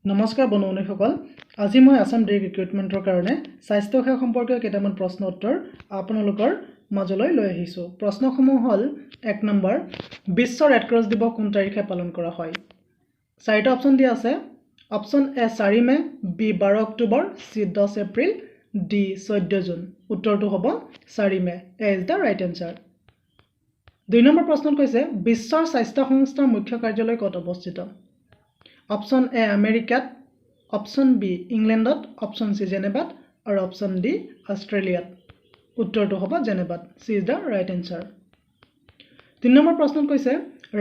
নমস্কাৰ বন্ধু বান্ধৱীসকল, আজি মই আছাম ডিৰেক্ট ৰিক্ৰুইটমেণ্টৰ কাৰণে স্বাস্থ্যসেৱা সম্পৰ্কীয় কেইটামান প্ৰশ্ন উত্তৰ আপোনালোকৰ মাজলৈ লৈ আহিছোঁ। প্ৰশ্নসমূহ হ'ল, 1 নম্বৰ, বিশ্ব ৰেড ক্ৰছ দিৱস কোন তাৰিখে পালন কৰা হয়? চাৰিটা অপশ্যন দিয়া আছে। Option A 4 May', B 12 October, C 10 April, D 14 June. উত্তৰটো হ'ব 4 মে'। A is the right answer. 2 number প্ৰশ্নত কৈছে, বিশ্বৰ স্বাস্থ্য সংস্থাৰ মুখ্য কাৰ্যালয় ক'ত অৱস্থিত? অপশ্যন এ আমেৰিকাত, অপশ্যন বি ইংলেণ্ডত, অপশ্যন চি জেনেভাত আৰু অপশ্যন ডি অষ্ট্ৰেলিয়াত। উত্তৰটো হ'ব জেনেভাত। C is the right answer. 3 number প্ৰশ্নত কৈছে,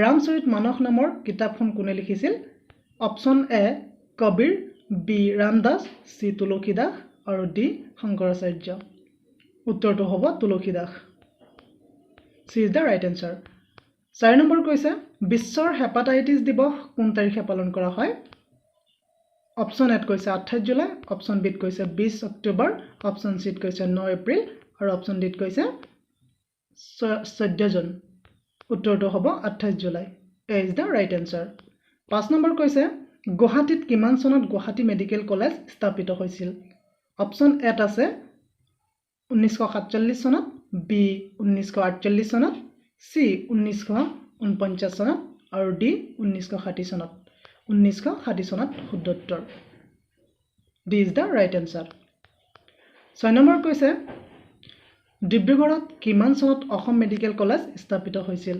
ৰামচৰিত মানস নামৰ কিতাপখন কোনে লিখিছিল? Option A Kabir, B Ramdas, C Tulsidas আৰু ডি শংকৰাচাৰ্য। উত্তৰটো হ'ব Tulsidas. C is the right answer. 4 number কৈছে, বিশ্বৰ হেপাটাইটিছ দিৱস কোন তাৰিখে পালন কৰা হয়? অপশ্যন এত কৈছে 28 জুলাই, অপশ্যন বিত কৈছে 20 অক্টোবৰ, অপশ্যন চিত কৈছে 9 এপ্ৰিল আৰু অপশ্যন ডিত কৈছে 14 জুন। উত্তৰটো হ'ব 28 July. A is the right answer. 5 number কৈছে, গুৱাহাটীত কিমান চনত গুৱাহাটী মেডিকেল কলেজ স্থাপিত হৈছিল? অপশ্যন এত আছে 1947 চনত, বি 1948 চনত, চি 1949 চনত আৰু ডি 1960 চনত। 1960 চনত শুদ্ধ উত্তৰ। D is the right answer. 6 number কৈছে, ডিব্ৰুগড়ত কিমান চনত অসম মেডিকেল কলেজ স্থাপিত হৈছিল?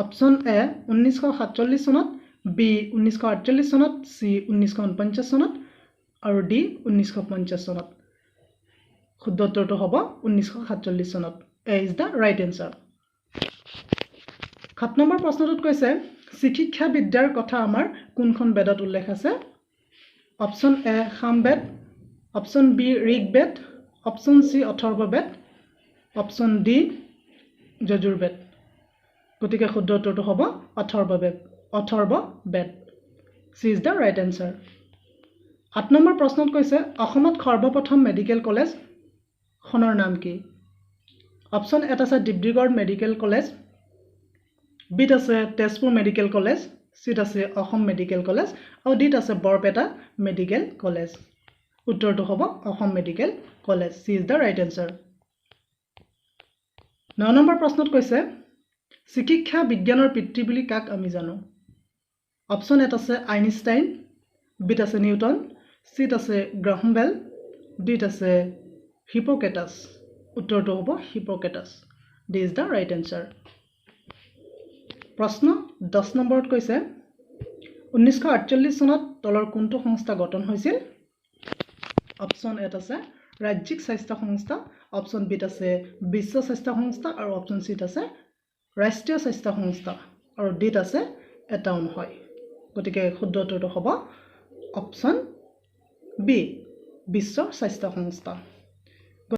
অপশ্যন এ 1947 চনত, বি 1948 চনত, চি 1949 চনত আৰু ডি 1950 চনত। শুদ্ধ উত্তৰটো হ'ব 1947 চনত। A is the right answer. 7 number প্ৰশ্নটোত কৈছে, চিকিৎসা বিদ্যাৰ কথা আমাৰ কোনখন বেদত উল্লেখ আছে? Option A Samaveda, option B Rigveda, option C Atharvaveda, option D Yajurveda. গতিকে শুদ্ধ উত্তৰটো হ'ব Atharvaveda, Atharvaveda. C is the right answer. 8 number প্ৰশ্নত কৈছে, অসমত সৰ্বপ্ৰথম মেডিকেল কলেজখনৰ নাম কি? অপশ্যন এত আছে ডিব্ৰুগড় মেডিকেল কলেজ, বিত আছে তেজপুৰ মেডিকেল কলেজ, চিত আছে অসম মেডিকেল কলেজ আৰু ডিত আছে বৰপেটা মেডিকেল কলেজ। উত্তৰটো হ'ব Assam medical college. C is the right answer. 9 number প্ৰশ্নত কৈছে, চিকিৎসা বিজ্ঞানৰ পিতৃ বুলি কাক আমি জানো? অপশ্যন এত আছে আইনষ্টাইন, বিত আছে নিউটন, চিত আছে গ্ৰাহাম বেল, ডিত আছে হিপ'ক্ৰেটাছ। উত্তৰটো হ'ব Hippocrates. D is the right answer. প্ৰশ্ন 10 নম্বৰত কৈছে, 1948 চনত তলৰ কোনটো সংস্থা গঠন হৈছিল? অপশ্যন এত আছে ৰাজ্যিক স্বাস্থ্য সংস্থা, অপশ্যন বিত আছে বিশ্ব স্বাস্থ্য সংস্থা আৰু অপশ্যন চিত আছে ৰাষ্ট্ৰীয় স্বাস্থ্য সংস্থা আৰু ডিত আছে এটাও নহয়। গতিকে শুদ্ধ উত্তৰটো হ'ব অপশ্যন বি, বিশ্ব স্বাস্থ্য সংস্থা।